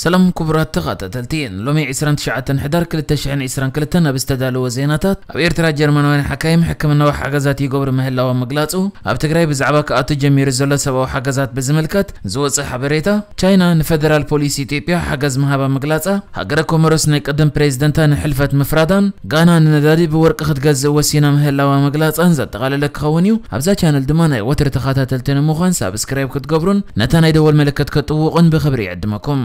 ሰላም ክቡራት ተኸታተልቲ፣ ሎሚ ዕስራን ትሽዓተን ሕዳር ክልተ ሽሕን ዕስራን ክልተን ኣብ ዝተዳለወ ዜናታት፣ ኣብ ኤርትራ ጀርመናውያን ሓካይም ሕክምናዊ ሓገዛት ይገብሩ ምህላዎም ምግላጹ፣ ኣብ ትግራይ ብዛዕባ ክኣቱ ጀሚሩ ዘሎ ሰብኣዊ ሓገዛት ብዝምልከት ዝወጽእ ሓበሬታ፣ ቻይና ንፈደራል ፖሊስ ኢትዮጵያ ሓገዝ ምሃባ ምግላጻ፣ ሃገረ ኮሞሮስ ናይ ቅድም ፕሬዝደንታ ንሕልፈት ምፍራዳን፣ ጋና ንነዳዲ ብወርቂ ክትገዝእ ወሲና ምህላዋ ምግላጻን ዘጠቓለለ ክኸውን እዩ። ኣብዛ ቻነል ድማ ናይ ወትሪ ተኸታተልቲ ንምዃን ሳብስክራይብ ክትገብሩን ነታ ናይ ደወል ምልክት ክትጥውቑን ብኽብሪ ይዕድመኩም።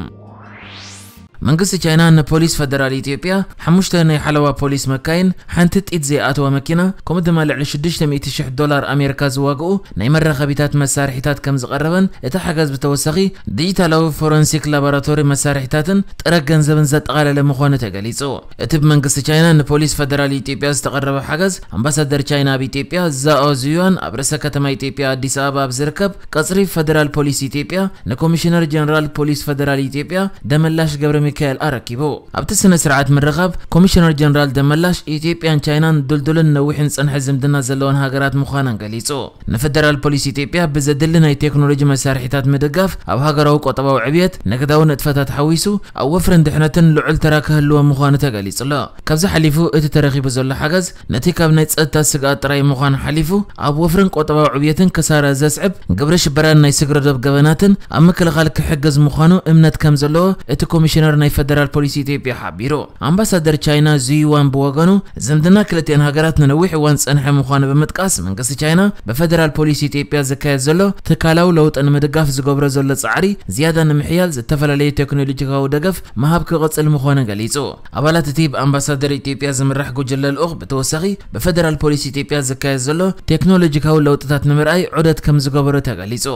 መንግስቲ ቻይና ንፖሊስ ፈደራል ኢትዮጵያ ሓሙሽተ ናይ ሓለዋ ፖሊስ መካይን፣ ሓንቲ ጢድ ዘይኣተዋ መኪና፣ ከምኡ ድማ ልዕሊ ሽዱሽተ ሚእቲ ሽሕ ዶላር ኣሜሪካ ዝዋግኡ ናይ መራኸቢታት መሳርሒታት ከም ዝቐረበን እቲ ሓገዝ ብተወሳኺ ዲጂታላዊ ፎረንሲክ ላቦራቶሪ መሳርሒታትን ጥረ ገንዘብን ዘጠቓለለ ምዃኑ ተገሊጹ። እቲ ብመንግስቲ ቻይና ንፖሊስ ፈደራል ኢትዮጵያ ዝተቐረበ ሓገዝ፣ ኣምባሳደር ቻይና ኣብ ኢትዮጵያ ዛኦ ዙዩዋን ኣብ ርእሰ ከተማ ኢትዮጵያ ኣዲስ ኣበባ ኣብ ዝርከብ ቀጽሪ ፈደራል ፖሊስ ኢትዮጵያ ንኮሚሽነር ጀነራል ፖሊስ ፈደራል ኢትዮጵያ ደመላሽ ገብረ ሚካኤል ኣረኪቡ። ኣብቲ ስነ ስርዓት ምርኻብ፣ ኮሚሽነር ጀነራል ደመላሽ ኢትዮጵያን ቻይናን ድልዱልን ነዊሕን ዝጸንሐ ዝምድና ዘለወን ሃገራት ምዃነን ገሊጹ። ንፈደራል ፖሊስ ኢትዮጵያ ብዘድሊ ናይ ቴክኖሎጂ መሳርሒታት ምድጋፍ ኣብ ሃገራዊ ቁጠባዊ ዕብየት፣ ንግዳዊ ንጥፈታት ሓዊሱ ኣብ ወፍርን ድሕነትን ልዑል ተራ ክህልዎ ምዃኑ ተገሊጹ ኣሎ። ካብዚ ሓሊፉ እቲ ተረኺቡ ዘሎ ሓገዝ ነቲ ካብ ናይ ጸጥታ ስግኣት ጥራይ ምዃን ሓሊፉ ኣብ ወፍርን ቁጠባዊ ዕብየትን ክሳራ ዘስዕብ ግብረ ሽበራን ናይ ስግረ ዶብ ገበናትን ኣብ ምክልኻል ክሕግዝ ምዃኑ እምነት ከም ዘለዎ እቲ ኮሚሽነር ናይ ፈደራል ፖሊስ ኢትዮጵያ ሓቢሩ። ኣምባሳደር ቻይና ዙይዋን ብወገኑ፣ ዝምድና ክልቲኣን ሃገራት ንነዊሕ እዋን ዝጸንሐ ምዃኑ ብምጥቃስ፣ መንግስቲ ቻይና ብፈደራል ፖሊስ ኢትዮጵያ ዝካየድ ዘሎ ትካላዊ ለውጢ ንምድጋፍ ዝገብሮ ዘሎ ጻዕሪ ዝያዳ ንምሕያል ዝተፈላለዩ ቴክኖሎጂካዊ ደገፍ ምሃብ ክቕጽል ምዃኑ ገሊጹ። ኣባላት እቲ ብኣምባሳደር ኢትዮጵያ ዝምራሕ ጉጅለ ልኡኽ ብተወሳኺ ብፈደራል ፖሊስ ኢትዮጵያ ዝካየድ ዘሎ ቴክኖሎጂካዊ ለውጥታት ንምርኣይ ዑደት ከም ዝገበሩ ተገሊጹ።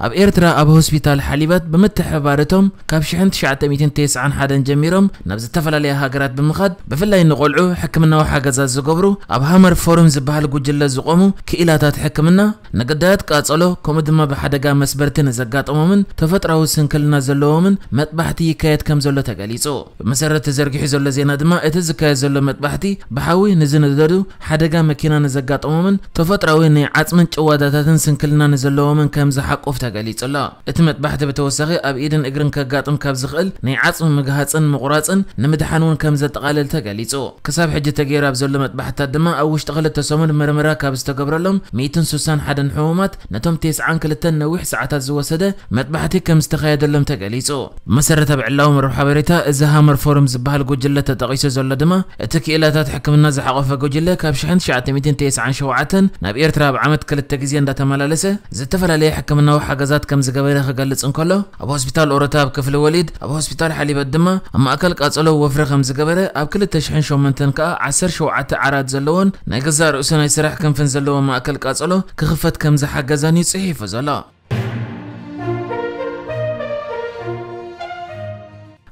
ኣብ ኤርትራ ኣብ ሆስፒታል ሓሊበት ብምትሕብባር እቶም ካብ ሽሕን ትሽዓተ ሚእትን ተስዓን ሓደን ጀሚሮም ናብ ዝተፈላለያ ሃገራት ብምኻድ ብፍላይ ንቆልዑ ሕክምናዊ ሓገዛት ዝገብሩ ኣብ ሃመር ፎርም ዝበሃል ጉጅለ ዝቆሙ ክኢላታት ሕክምና ንግዳያት ቃጸሎ ከምኡ ድማ ብሓደጋ መስበርቲ ንዘጋጠሞምን ተፈጥራዊ ስንክልና ዘለዎምን መጥባሕቲ ይካየድ ከም ዘሎ ተገሊጹ። ብመሰረት ተዘርጊሑ ዘሎ ዜና ድማ እቲ ዝካየድ ዘሎ መጥባሕቲ ብሓዊ ንዝነደዱ ሓደጋ መኪና ንዘጋጠሞምን ተፈጥራዊ ናይ ዓጽምን ጭዋዳታትን ስንክልና ንዘለዎምን ከም ዝሓቁፍ ተገሊጹ ኣሎ። እቲ መጥባሕቲ ብተወሳኺ ኣብ ኢድን እግርን ከጋጥም ካብ ዝኽእል ናይ ዓጽሚ ምግሃጽን ምቑራጽን ንምድሓን እውን ከም ዘጠቓልል ተገሊጹ። ክሳብ ሕጂ ተገይሩ ኣብ ዘሎ መጥባሕትታት ድማ ኣብ ውሽጢ ክልተ ሰሙን መርመራ ካብ ዝተገብረሎም ሚእትን ስሳን ሓደን ሕሙማት ነቶም ተስዓን ክልተን ነዊሕ ሰዓታት ዝወሰደ መጥባሕቲ ከም ዝተኻየደሎም ተገሊጹ። ብመሰረት ኣብ ዕላዊ መርብ ሓበሬታ እዚ ሃመር ፎርም ዝበሃል ጉጅለ ተጠቒሱ ዘሎ ድማ እቲ ክኢላታት ሕክምና ዝሓቖፈ ጉጅለ ካብ ሽሕን ትሽዓተ ሚእትን ተስዓን ሸውዓተን ናብ ኤርትራ ኣብ ዓመት ክልተ ግዜ እንዳተመላለሰ ዝተፈላለየ ሕክምናዊ ሓገዛት ከም ዝገበረ ክገልጽ እንከሎ፣ ኣብ ሆስፒታል ኦሮታ ኣብ ክፍሊ ወሊድ፣ ኣብ ሆስፒታል ሓሊበት ድማ ኣብ ማእከል ቃጸሎ ወፍሪ ከም ዝገበረ፣ ኣብ ክልተ ሽሕን ሸሞንተን ከኣ ዓሰርተ ሸውዓተ ዓራት ዘለዎን ናይ ገዛእ ርእሱ ናይ ስራሕ ክንፍን ዘለዎ ማእከል ቃጸሎ ክኽፈት ከም ዝሓገዘን እዩ ጽሒፉ ዘሎ።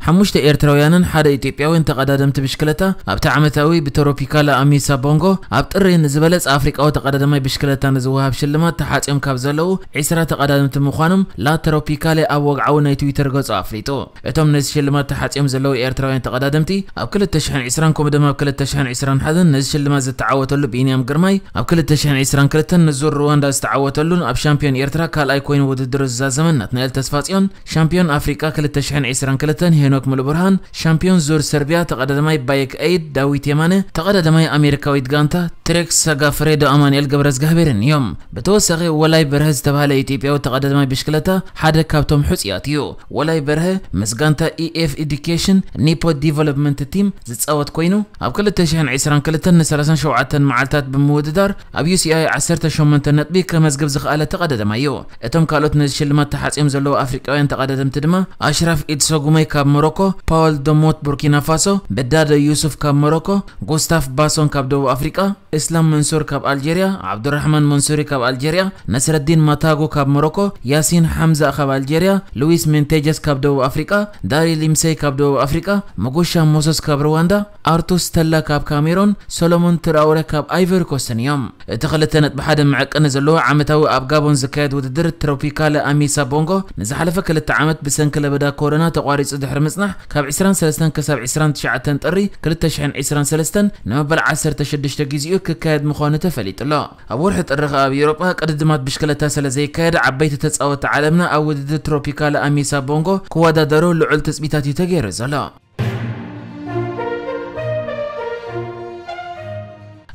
ሓሙሽተ ኤርትራውያንን ሓደ ኢትዮጵያዊን ተቐዳደምቲ ብሽክለታ ኣብቲ ዓመታዊ ብትሮፒካላ ኣሚሳ ቦንጎ ኣብ ጥሪ ንዝበለጸ ኣፍሪቃዊ ተቐዳዳማይ ብሽክለታ ንዝወሃብ ሽልማት ተሓጽዮም ካብ ዘለዉ ዒስራ ተቐዳደምቲ ምዃኖም ላ ትሮፒካሌ ኣብ ወግዓዊ ናይ ትዊተር ገጹ ኣፍሊጡ። እቶም ነዚ ሽልማት ተሓጽዮም ዘለዉ ኤርትራውያን ተቐዳደምቲ ኣብ ክልተ ሽሕን ዕስራን ከምኡ ድማ ኣብ ክልተ ሽሕን ዕስራን ሓደን ነዚ ሽልማት ዝተዓወተሉ ቢንያም ግርማይ፣ ኣብ ክልተ ሽሕን ዕስራን ክልተን ንዙር ሩዋንዳ ዝተዓወተሉን ኣብ ሻምፒዮን ኤርትራ ካልኣይ ኮይኑ ውድድሩ ዝዛዘመን ናትናኤል ተስፋጽዮን፣ ሻምፒዮን ኣፍሪቃ ክልተ ሽሕን ዕስራን ክልተን ሄኖክ ሙሉብርሃን፣ ሻምፒዮን ዙር ሰርቢያ ተቐዳዳማይ ባይክ ኤይድ ዳዊት የማነ፣ ተቐዳዳማይ ኣሜሪካዊት ጋንታ ትሬክ ሰጋፍሬዶ ኣማኑኤል ገብረዝጋብሔርን እዮም። ብተወሳኺ ወላይ በርሀ ዝተባህለ ኢትዮጵያዊ ተቐዳዳማይ ብሽክለታ ሓደ ካብቶም ሕጹያት እዩ። ወላይ በርሀ ምስ ጋንታ ኢኤፍ ኤዱኬሽን ኒፖ ዲቨሎፕመንት ቲም ዝጻወት ኮይኑ፣ ኣብ ክልተ ሽሕን ዕስራን ክልተን ንሰላሳን ሸውዓተን መዓልታት ብምውድዳር ኣብ ዩሲኣይ ዓሰርተ ሸሞንተ ነጥቢ ከመዝግብ ዝኸኣለ ተቐዳዳማይ እዩ። እቶም ካልኦት ነዚ ሽልማት ተሓጽዮም ዘለዉ ኣፍሪቃውያን ተቐዳደምቲ ድማ ኣሽራፍ ኢድሶጉመይ ካብ ሞሮኮ፣ ፓወል ዶሞት ቡርኪና ፋሶ፣ በዳዶ ዩሱፍ ካብ ሞሮኮ፣ ጉስታፍ ባሶን ካብ ደቡብ ኣፍሪቃ፣ እስላም መንሱር ካብ ኣልጀርያ፣ ዓብዱራሕማን መንሱሪ ካብ ኣልጀርያ፣ ነስረዲን ማታጎ ካብ ሞሮኮ፣ ያሲን ሓምዛ ካብ ኣልጀርያ፣ ሉዊስ ሜንቴጀስ ካብ ደቡብ ኣፍሪቃ፣ ዳሪ ሊምሴይ ካብ ደቡብ ኣፍሪቃ፣ መጎሻ ሞሶስ ካብ ሩዋንዳ፣ ኣርቱስ ተላ ካብ ካሜሮን፣ ሶሎሞን ትራውረ ካብ ኣይቨሪ ኮስትን እዮም። እቲ ክልተ ነጥቢ ሓደ መዐቀኒ ዘለዎ ዓመታዊ ኣብ ጋቦን ዝካየድ ውድድር ትሮፒካለ ኣሚሳ ቦንጎ ንዝሓለፈ ክልተ ዓመት ብሰንኪ ለበዳ ኮሮና ተቋሪጹ ድሕሪ ምጽ ምጽናሕ ካብ ዕስራን ሰለስተን ክሳብ ዕስራን ትሽዓተን ጥሪ ክልተ ሽሕን ዕስራን ሰለስተን ንመበል ዓሰርተ ሽዱሽተ ግዜኡ ክካየድ ምዃኑ ተፈሊጡ ኣሎ። ኣብ ወርሒ ጥሪ ከኣ ኣብ ኤውሮጳ ቅድድማት ብሽክለታ ስለ ዘይካየድ፣ ዓበይቲ ተጻወትቲ ዓለምና ኣብ ውድድር ትሮፒካል ኣሚሳ ቦንጎ ክወዳደሩ ልዑል ትጽቢታት እዩ ተገይሩ ዘሎ።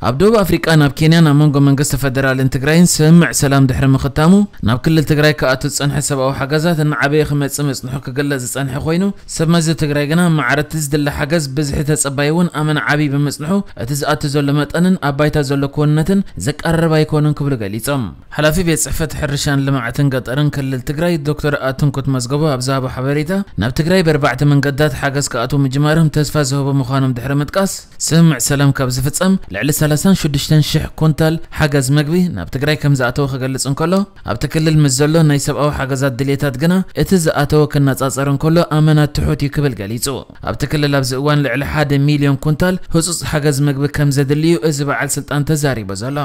ኣብ ደቡብ ኣፍሪቃ ናብ ኬንያን ኣብ መንጎ መንግስቲ ፈደራልን ትግራይን ስምምዕ ሰላም ድሕሪ ምኽታሙ፣ ናብ ክልል ትግራይ ክኣቱ ዝጸንሐ ሰብኣዊ ሓገዛት እናዓበየ ክመጽእ ምጽንሑ ክግለጽ ዝጸንሐ ኮይኑ፣ ሰብ መዚ ትግራይ ግና ማዕረ እቲ ዝድለ ሓገዝ ብዝሒ ተጸባይ እውን ኣመና ዓብዪ ብምጽንሑ፣ እቲ ዝኣቱ ዘሎ መጠንን ኣብ ባይታ ዘሎ ክውንነትን ዘቀራርብ ኣይኮኑን ክብሉ ገሊጾም። ሓላፊ ቤት ጽሕፈት ሕርሻን ልምዓትን ገጠርን ክልል ትግራይ ዶክተር ኣትንኩት መዝገቡ ኣብ ዝሃቦ ሓበሬታ፣ ናብ ትግራይ ብኣርባዕተ መንገድታት ሓገዝ ክኣትዉ ምጅማሮም ተስፋ ዝህቡ ምዃኖም ድሕሪ ምጥቃስ፣ ስምምዕ ሰላም ካብ ዝፍጸም ልዕሊ ሰላሳን ሽዱሽተን ሽሕ ኩንታል ሓገዝ መግቢ ናብ ትግራይ ከም ዝኣተወ ክገልጽ እንከሎ፣ ኣብቲ ክልል ምስ ዘሎ ናይ ሰብኣዊ ሓገዛት ድልየታት ግና እቲ ዝኣተወ ክነጻጸር እንከሎ ኣመና ትሑት እዩ ክብል ገሊጹ። ኣብቲ ክልል ኣብዚ እዋን ልዕሊ ሓደ ሚልዮን ኩንታል ህጹጽ ሓገዝ መግቢ ከም ዘድሊ እዩ እዚ በዓል ስልጣን ተዛሪቡ ዘሎ።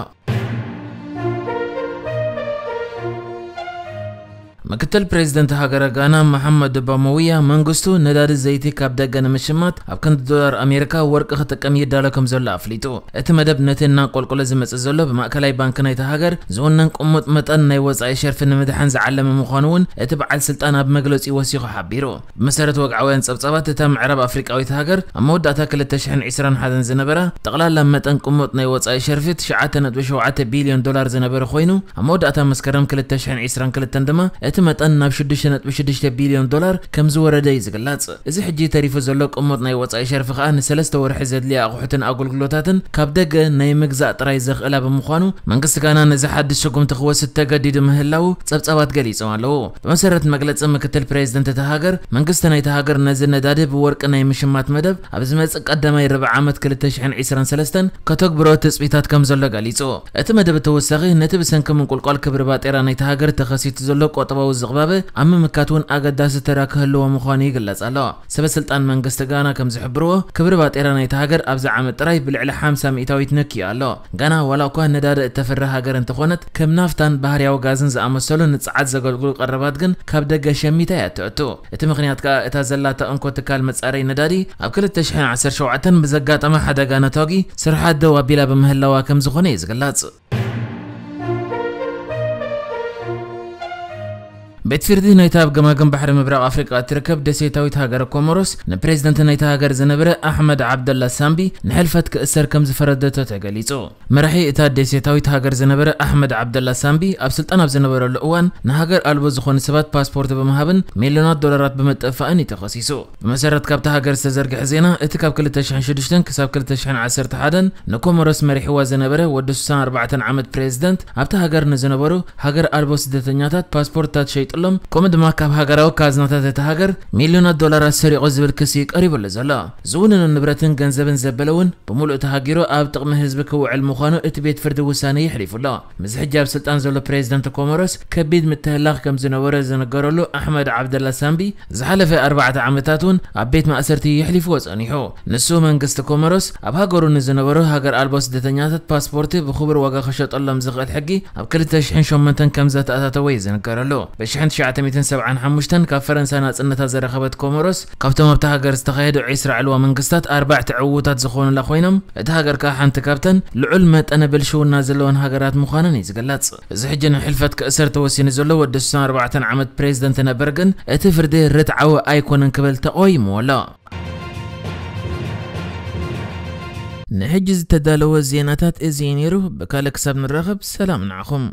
ምክትል ፕሬዚደንት ሃገረ ጋና መሓመድ ባሞውያ መንግስቱ ነዳዲ ዘይቲ ካብ ደገ ንምሽማት ኣብ ክንዲ ዶላር ኣሜሪካ ወርቂ ክጥቀም ይዳሎ ከም ዘሎ ኣፍሊጡ። እቲ መደብ ነቲ እናቆልቆለ ዝመጽእ ዘሎ ብማእከላይ ባንክ ናይታ ሃገር ዝውነን ቅሙጥ መጠን ናይ ወጻኢ ሸርፊ ንምድሓን ዝዓለመ ምዃኑ እውን እቲ በዓል ስልጣን ኣብ መግለጺኡ ወሲኹ ሓቢሩ። ብመሰረት ወግዓውያን ጸብጻባት፣ እታ ምዕራብ ኣፍሪቃዊት ሃገር ኣብ መወዳእታ ክልተ ሽሕን ዕስራን ሓደን ዝነበራ ጠቕላላ መጠን ቅሙጥ ናይ ወጻኢ ሸርፊ ትሽዓተ ነጥቢ ሸውዓተ ቢልዮን ዶላር ዝነበረ ኮይኑ፣ ኣብ መወዳእታ መስከረም ክልተ ሽሕን ዕስራን ክልተን ድማ እቲ መጠን ናብ ሽዱሽተ ነጥቢ ሽዱሽተ ቢልዮን ዶላር ከም ዝወረደ እዩ ዝግለጽ። እዚ ሕጂ ተሪፉ ዘሎ ቅሙጥ ናይ ወጻኢ ሸርፊ ከኣ ንሰለስተ ወርሒ ዘድልያ ኣቑሑትን ኣገልግሎታትን ካብ ደገ ናይ ምግዛእ ጥራይ ዘኽእላ ብምዃኑ፣ መንግስቲ ጋና ነዚ ሓድሽ ስጉምቲ ክወስድ ተገዲዱ ምህላዉ ጸብጻባት ገሊጾም ኣለዉ። ብመሰረት መግለጺ ምክትል ፕሬዚደንት እታ ሃገር፣ መንግስቲ ናይታ ሃገር ነዚ ነዳዲ ብወርቂ ናይ ምሽማት መደብ ኣብ ዝመጽእ ቀዳማይ ርብዒ ዓመት ክልተ ሽሕን ዕስራን ሰለስተን ከተግብሮ ትጽቢታት ከም ዘሎ ገሊጹ። እቲ መደብ ተወሳኺ ነቲ ብሰንኪ ምንቁልቋል ክብሪ ባጤራ ናይታ ሃገር ተኸሲቱ ዘሎ ቁጠባዊ ዝቕባበ ኣብ ምምካት እውን ኣገዳሲ ተራ ክህልዎ ምዃኑ ይግለጽ ኣሎ። ሰበ ስልጣን መንግስቲ ጋና ከም ዝሕብርዎ፣ ክብሪ ባጤራ ናይታ ሃገር ኣብዚ ዓመት ጥራይ ብልዕሊ ሓምሳ ሚእታዊት ነክዩ ኣሎ። ጋና ዋላ እኳ ነዳዲ እተፍሪ ሃገር እንተኾነት፣ ከም ናፍታን ባህርያዊ ጋዝን ዝኣመሰሉ ንጸዓት ዘገልግሉ ቀረባት ግን ካብ ደገ ሸሚታ እያ እትእቱ። እቲ ምኽንያት ከኣ እታ ዘላታ እንኮ ትካል መጻረይ ነዳዲ ኣብ ክልተ ሽሕን ዓሰርተ ሸውዓተን ብዘጋጠመ ሓደጋ ነታጒ ስርሓ ደው ኣቢላ ብምህላዋ ከም ዝኾነ እዩ ዝግለጽ። ቤት ፍርዲ ናይታ ኣብ ገማግም ባሕሪ ምብራቕ ኣፍሪቃ እትርከብ ደሴታዊት ሃገር ኮሞሮስ ንፕሬዝደንት ናይታ ሃገር ዝነበረ ኣሕመድ ዓብደላ ሳምቢ ንሕልፈት ክእሰር ከም ዝፈረደቶ ተገሊጹ። መራሒ እታ ደሴታዊት ሃገር ዝነበረ ኣሕመድ ዓብደላ ሳምቢ ኣብ ስልጣን ኣብ ዝነበረሉ እዋን ንሃገር ኣልቦ ዝኾኑ ሰባት ፓስፖርት ብምሃብን ሚልዮናት ዶላራት ብምጥፋእን እዩ ተኸሲሱ። ብመሰረት ካብታ ሃገር ዝተዘርግሐ ዜና፣ እቲ ካብ ክልተ ሽሕን ሽዱሽተን ክሳብ ክልተ ሽሕን ዓሰርተ ሓደን ንኮሞሮስ መሪሕዋ ዝነበረ ወዲ ስሳን ኣርባዕተን ዓመት ፕሬዝደንት ኣብታ ሃገር ንዝነበሩ ሃገር ኣልቦ ስደተኛታት ፓስፖርትታት ሸይጥሎም፣ ከምኡ ድማ ካብ ሃገራዊ ካዝናታት እታ ሃገር ሚልዮናት ዶላራት ሰሪቑ ዝብል ክሲ ቀሪቡሉ ዘሎ። ዝውንኑ ንብረትን ገንዘብን ዘበለ እውን ብምሉእ ተሃጊሩ ኣብ ጥቕሚ ህዝቢ ክውዕል ምዃኑ እቲ ቤት ፍርዲ ውሳነ የሕሊፉ ኣሎ። ምስዚ ሕጂ ኣብ ስልጣን ዘሎ ፕሬዝደንት ኮሞሮስ ከቢድ ምትህላኽ ከም ዝነበሮ ዝንገረሉ ኣሕመድ ዓብደላ ሳምቢ ዝሓለፈ ኣርባዕተ ዓመታት እውን ኣብ ቤት ማእሰርቲ የሕሊፍዎ ጸኒሑ። ንሱ መንግስቲ ኮሞሮስ ኣብ ሃገሩ ንዝነበሩ ሃገር ኣልቦ ስደተኛታት ፓስፖርቲ ብኽቡር ዋጋ ክሸጠሎም ዝኽእል ሕጊ ኣብ ክልተ ሽሕን ሸሞንተን ከም ዘተኣታተወ እዩ ዝንገረሉ። ብሽሕን ትሽዓተ ሚእትን ሰብዓን ሓሙሽተን ካብ ፈረንሳ ናጽነታ ዝረኸበት ኮሞሮስ ካብቶም ኣብታ ሃገር ዝተኻየዱ ዒስራ ዕልዋ መንግስታት ኣርባዕተ ዕዉታት ዝኾኑላ ኮይኖም፣ እታ ሃገር ከኣ ሓንቲ ካብተን ልዑል መጠነ ብልሽውና ዘለወን ሃገራት ምዃነን እዩ ዝግለጽ። እዚ ሕጂ ንሕልፈት ክእሰር ተወሲኑ ዘሎ ወዲ ስሳን ኣርባዕተን ዓመት ፕሬዝደንት ነበር ግን እቲ ፍርዲ ርትዓዊ ኣይኮነን ክብል ተቓዊምዎ ኣሎ። ንሕጂ ዝተዳለወ ዜናታት እዚ እዩ ነይሩ። ብካልእ ክሳብ ንራኸብ ሰላም ንዓኹም።